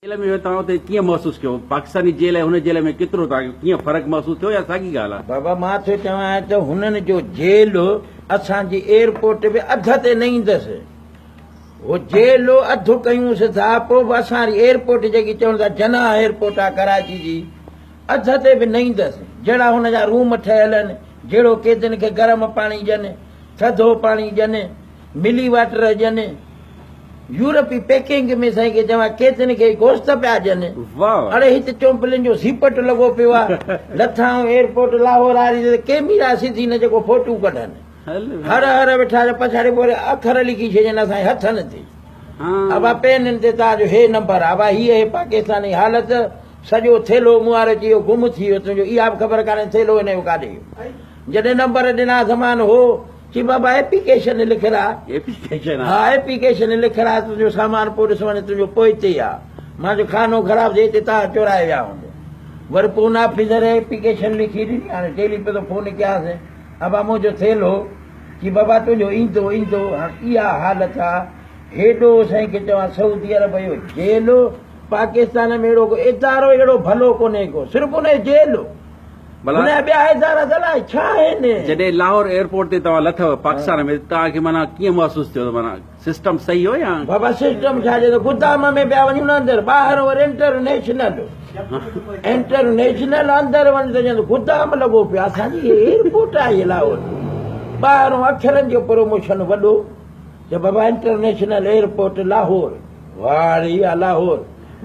Jail ۾ ويو توهان اتي ڪيئن محسوس ڪيو؟ پاڪستاني جيل ۽ هن جيل ۾ ڪيترو توهان کي ڪيئن فرق محسوس ٿيو يا ساڳي ڳالهه آهي؟ بابا مان ٿو چوان ته هنن جو جيل اسان جي ايئرپورٽ به اڌ تي نه ايندس. هو جيل اڌ ڪيونس ٿا پوء به اسان واري ايئرپورٽ جيڪي چون ٿا جناح ايئرپورٽ آهي ڪراچي جي اڌ تي به نه ايندس. جهڙا هن جا روم ٺهيل آهن جهڙو قيدين کي گرم پاڻي ڏين ٿڌو پاڻي ڏين ملي واٽر ڏين يورپي پيڪنگ ۾ سائين کي چوان ڪيتن کي گوشت پيا ڏين. اڙي هت چونپلين جو سيپٽ لڳو پيو آ. لٿا آهيون ايئرپورٽ لاهور واري تي ڪيميرا سڌي نه جيڪو فوٽو ڪڍن. هر هر ويٺا ته پڇاڙي پوء اکر لکي ڇڏين اسان جي هٿن تي. ابا پينن تي تان جو هي نمبر آ. ابا هي هي پاڪستان جي حالت سڄو ٿيلهو مون وارو اچي ويو گم ٿي ويو تنهنجو اها به خبر ڪانهي ٿيلهو هن جو ڪاڏي ويو. جڏهن نمبر ڏنا سمان هو چي بابا ايپيڪيشن لکراء. ايپيڪيشن ها ايپيڪيشن لکراء تنهنجو سامان پوء ڏس وڃ تنهنجو پوئتي آ. مان چيو خانو خراب ٿئي هتي تان چورائي ويا هوندو. وري پوء ان آفيسر ايپيڪيشن لکي ڏني هاڻي ٽيلي پيو ته فون ڪيانس ابا منهنجو ٿيلهو چي بابا تنهنجو ايندو ايندو هاڻ اها حالت آ هيڏو سائين کي چوان سعودي عرب جو جيل پاڪستان ۾ اهڙو ڪو ادارو اهڙو ڀلو ڪونهي ڪو صرف ان جو جيل ڀلا هن جا ٻيا ادارا ته الائي ڇا آهن. جڏهن لاهور ايئرپورٽ تي توهان لٿو پاڪستان ۾ توهان کي معنيٰ ڪيئن محسوس ٿيو ته معنيٰ سسٽم صحيح هو يا. بابا سسٽم ڇا جي ته گدام ۾ پيا وڃون نه اندر ٻاهر وري انٽر نيشنل انٽر نيشنل اندر وڃ ته ڄڻ گدام لڳو پيو اسان جي هي ايئرپورٽ آهي لاهور ٻاهرون اکرن جو پروموشن وڏو ته بابا انٽرنيشنل ايئرپورٽ لاهور واهه ري اها لاهور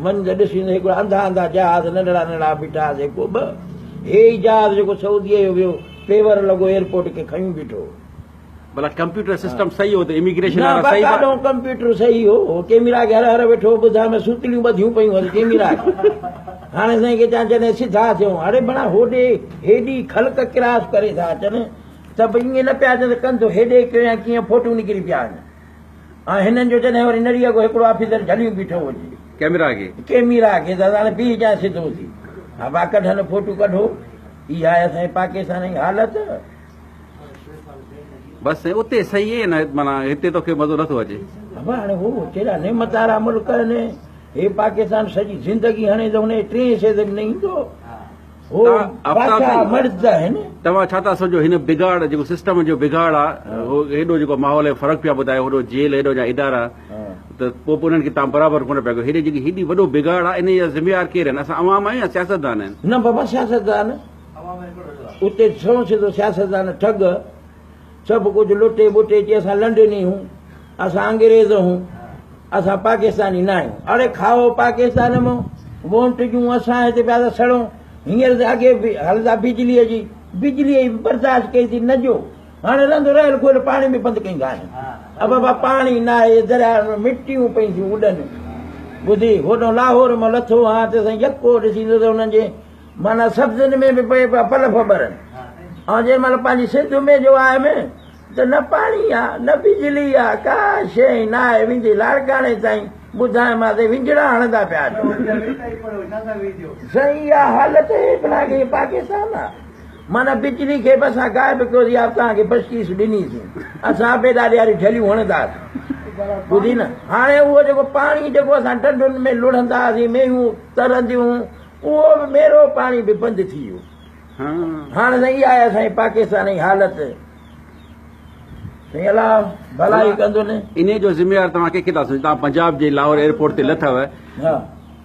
وڃ ته ڏسين ته هڪڙا انڌا انڌا جهاز ننڍڙا ننڍڙا بيٺا هئا هڪ ٻه هي ئي جهاز جيڪو سعوديء جو ويو پيور لڳو ايئرپورٽ کي کنيون بيٺو هو. ڀلا ڪمپيوٽر سسٽم صحيح هو ته اميگريشن نه وارا صحيح باقاعدو ڪمپيوٽر صحيح هو هو ڪيميرا کي هر هر ويٺو هو ٻڌاء ۾ سوتليون ٻڌيون پيون هئس ڪيميرا کي هاڻي سائين کي چان جڏهن سڌا ٿيون اڙي بڻا هوڏي هيڏي خلق ڪراس ڪري ٿا اچن ته به ائين نه پيا اچن ته ڪنڌ هيڏي ڪيو يا ڪيئن فوٽو نڪري پيا آهن ۽ هنن جو جڏهن وري نڙيء اڳو هڪڙو آفيسر جهليون بيٺو هجي. ڪئميرا کي. ڪئميرا کي ته هاڻي بيهه جانء سڌو ٿي. ابا ڪڍن فوٽو ڪڍو. اها آهي اسان جي پاڪستان جي حالت. بس سائين اتي صحيح آهي نه معنيٰ هتي توکي مزو نٿو اچي. ابا هاڻي هو ڪيڏا نعمت وارا ملڪ آهن. هي پاڪستان سڄي زندگي هڻي ته هن جي ٽئين حصي تي به نه ايندو. هو بادشاهه مرد آهن. توهان ڇا ٿا سمجهو هن بگاڙ جيڪو سسٽم جو بگاڙ آ هو هيڏو جيڪو ماحول ۽ فرق پيا ٻڌايو هوڏو جيل هيڏو جا ادارا ته پوء به انهن کي توهان برابر ڪونه پيا ڪيو هيڏي جيڪي هيڏي وڏو بگاڙ آ ان جا ذميوار ڪير آهن اسان عوام آهيون يا سياستدان آهن. نه بابا سياستدان اتي سنئون سڌو سياستدان ٺڳ سڀ ڪجهه لٽي ٻٽي چي اسان لنڊني هون اسان انگريز هون اسان پاڪستاني نه آهيون اڙي کائو پاڪستان مان وونٽ جون اسان هتي پيا ٿا سڙون هينئر ته اڳي به هلدا بجلي جي بجلي جي برداشت ڪئي ٿي نه جو هاڻي رهندو رهيل کول پاڻي به بند ڪيندا آهن ابا پاڻي نه آهي درياء ۾ مٽيون پئي ٿيون اڏن ٻڌي هوڏو لاهور مان لٿو هان ته سائين يڪو ڏسيندو ته انهن جي معنيٰ سبزين ۾ به پئي پيا پلف ٻرن ۽ جنهن مهل پنهنجي سنڌ ۾ جو آيم ته نه پاڻي آ نه بجلي آ ڪا شيء نه آهي ويندي لاڙڪاڻي تائين ٻڌايومانس ته وينجهڙا هڻندا پيا اچو. سائين اها حالت هي بنا کي پاڪستان آ معنيٰ بجلي کي به اسان غائب ڪيوسين يا توهان کي بشڪيس ڏنيسين اسان به ڏاڏياريون جهليون هڻنداسين ٻڌي نه هاڻي اهو جيڪو پاڻي جيڪو اسان ڍنڍن ۾ لڙهندا هئاسين مينهون ترنديون اهو به ميرو پاڻي به بند ٿي ويو. هاڻ سائين اها آهي اسان جي پاڪستان جي حالت. سائين الله ڀلائي ڪندو نه. انهي جو ذميوار توهان ڪنهن کي ٿا سمجهو؟ توهان پنجاب جي لاهور ايئرپورٽ تي لٿو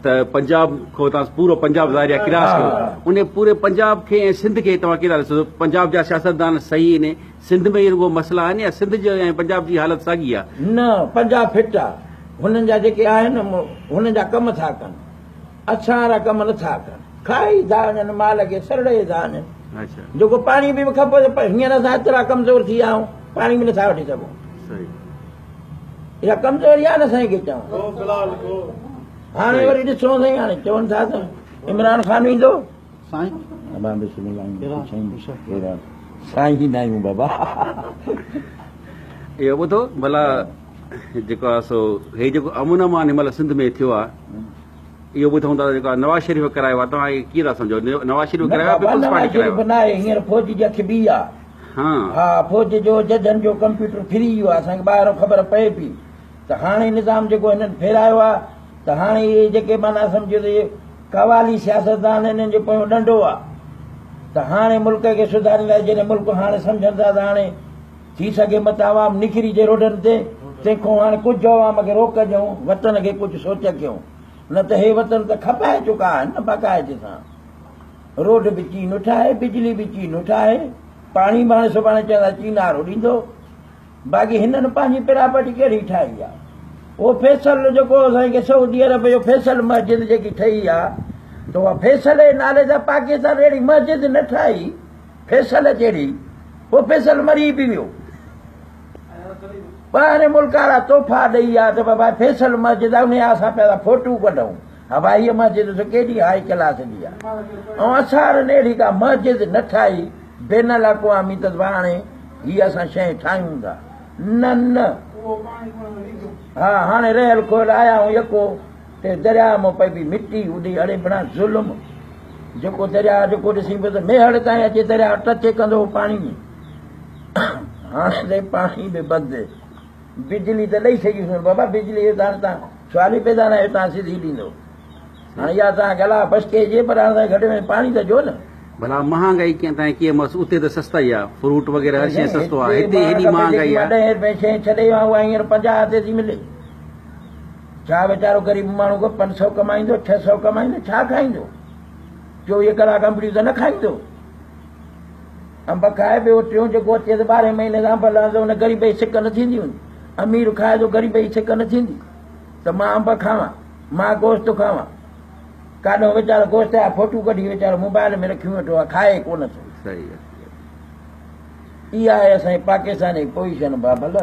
ته پنجاب کان توهان پورو پنجاب ظاهر آهي ڪراس ڪيو انهي پوري پنجاب کي ۽ سنڌ کي توهان ڪيئن ٿا ڏسو؟ پنجاب جا سياستدان صحيح آهن سنڌ ۾ ئي رڳو مسئلا آهن يا سنڌ جي ۽ پنجاب جي حالت ساڳي آهي؟ نه پنجاب فٽ آهي هنن جا جيڪي آهن هنن جا ڪم ٿا ڪن. اسان وارا ڪم نه ٿا ڪن. کائي ٿا وڃن مال کي سرڙي ٿا وڃن. جيڪو پاڻي به کپي ته هينئر اسان ايترا ڪمزور ٿي ويا آهيون پاڻي به نٿا وٺي سگهون. اها ڪمزوري آهي نه سائين کي چوان. هاڻي وري ڏسو سائين هاڻي چون ٿا ته عمران خان ايندو. سائين نه آهيون بابا. اهو ٻڌو ڀلا جيڪو آهي سو هي جيڪو امن امان هن مهل سنڌ ۾ ٿيو آهي اهو ٻڌون ٿا جيڪو نواز شريف ڪرايو آهي توهان ڪيئن ٿا سمجهو نواز شريف ڪرايو آهي پيپلز پارٽي ڪرايو آهي ناهي هينئر فوج جي اک ٻي آهي ها ها فوج جو ججن جو ڪمپيوٽر ڦري ويو آهي اسان کي ٻاهران خبر پئي پئي ته هاڻي نظام جيڪو هنن ڦيرايو آهي ته هاڻي اهي جيڪي معنيٰ سمجهو ته اهي قوالي سياستدان انهن جو پويون ڏنڊو آ ته هاڻي ملڪ کي سڌاريندا جڏهن ملڪ هاڻي سمجهن ٿا ته هاڻي ٿي سگهي متان عوام نڪري جي روڊن تي تنهن کان هاڻي ڪجهه عوام کي روڪ ڏيون وطن کي ڪجهه سوچ ڪيون نه ته هي وطن ته کپائي چڪا آهن نه باقاعدي سان روڊ به چين ٺاهي بجلي به چين ٺاهي پاڻي به هاڻي سڀاڻي چوندا چين وارو ڏيندو باقي هنن پنهنجي پراپرٽي ڪهڙي ٺاهي آ؟ اهو فيصل جيڪو سائين کي سعودي عرب جو فيصل مسجد جيڪي ٺهي آ ته اها فيصل جي نالي سان پاڪستان اهڙي مسجد نه ٺاهي فيصل جهڙي پوء فيصل مري به ويو ٻاهرين ملڪ وارا تحفا ڏئي آ ته بابا فيصل مسجد آ ان جا اسان پيا ٿا فوٽو ڪڍون ها ڀائي هيء مسجد ڏسو ڪيڏي هائي ڪلاس جي آ ۽ اسان وارن اهڙي ڪا مسجد نه ٺاهي بين الاقوامي ته هاڻي هي اسان شيء ٺاهيون ٿا. نه نه. ها هاڻي رهيل کوهيل آيا آهيون يڪو ته درياء مان پئي پئي مٽي اڏي اڙي بڻا ظلم جيڪو درياء جيڪو ڏسين پيو ته ميهڙ تائين اچي درياء ٽچ ڪندو هو پاڻي ۾ هاڻي ته پاڻي به بند بجلي ته ڏئي ڇڏيوسون بابا بجلي جو ته هاڻي تان سوال ئي پيدا نه آهي تان سڌي ڏيندو هاڻي اها توهان کي الله بخش ڪئي جي پر هاڻي سائين گهٽ ۾ پاڻي ته ڏيو نه. ڀلا مهانگائي ڪيئن تائين ڪيئن مس اتي ته سستائي آ فروٽ وغيره هر شيء سستو آ هتي هيڏي مهانگائي آ. ڏهين رپئي شيء ڇڏي ويو آهيان اها هينئر 50 تي ٿي ملي ڇا ويچارو غريب ماڻهو ڪو 500 ڪمائيندو 600 ڪمائيندو ڇا کائيندو 24 ڪلاڪ انبڙيون ته نه کائيندو انب کائي ٻيو ٽيون جيڪو اچي ته ٻارهين مهيني کان انب لهندو ان غريب جي سڪ نه ٿيندي امير کائي ٿو غريب جي سڪ نه ٿيندي ته مان انب کاوان مان گوشت کاوان. ڪاڏهون ويچارو گوشت جا فوٽو ڪڍي ويچارو موبائل ۾ رکيون ويٺو آهي کائي ڪونه ٿو. صحيح آهي. اها آهي اسان جي پاڪستان جي پوزيشن بابل.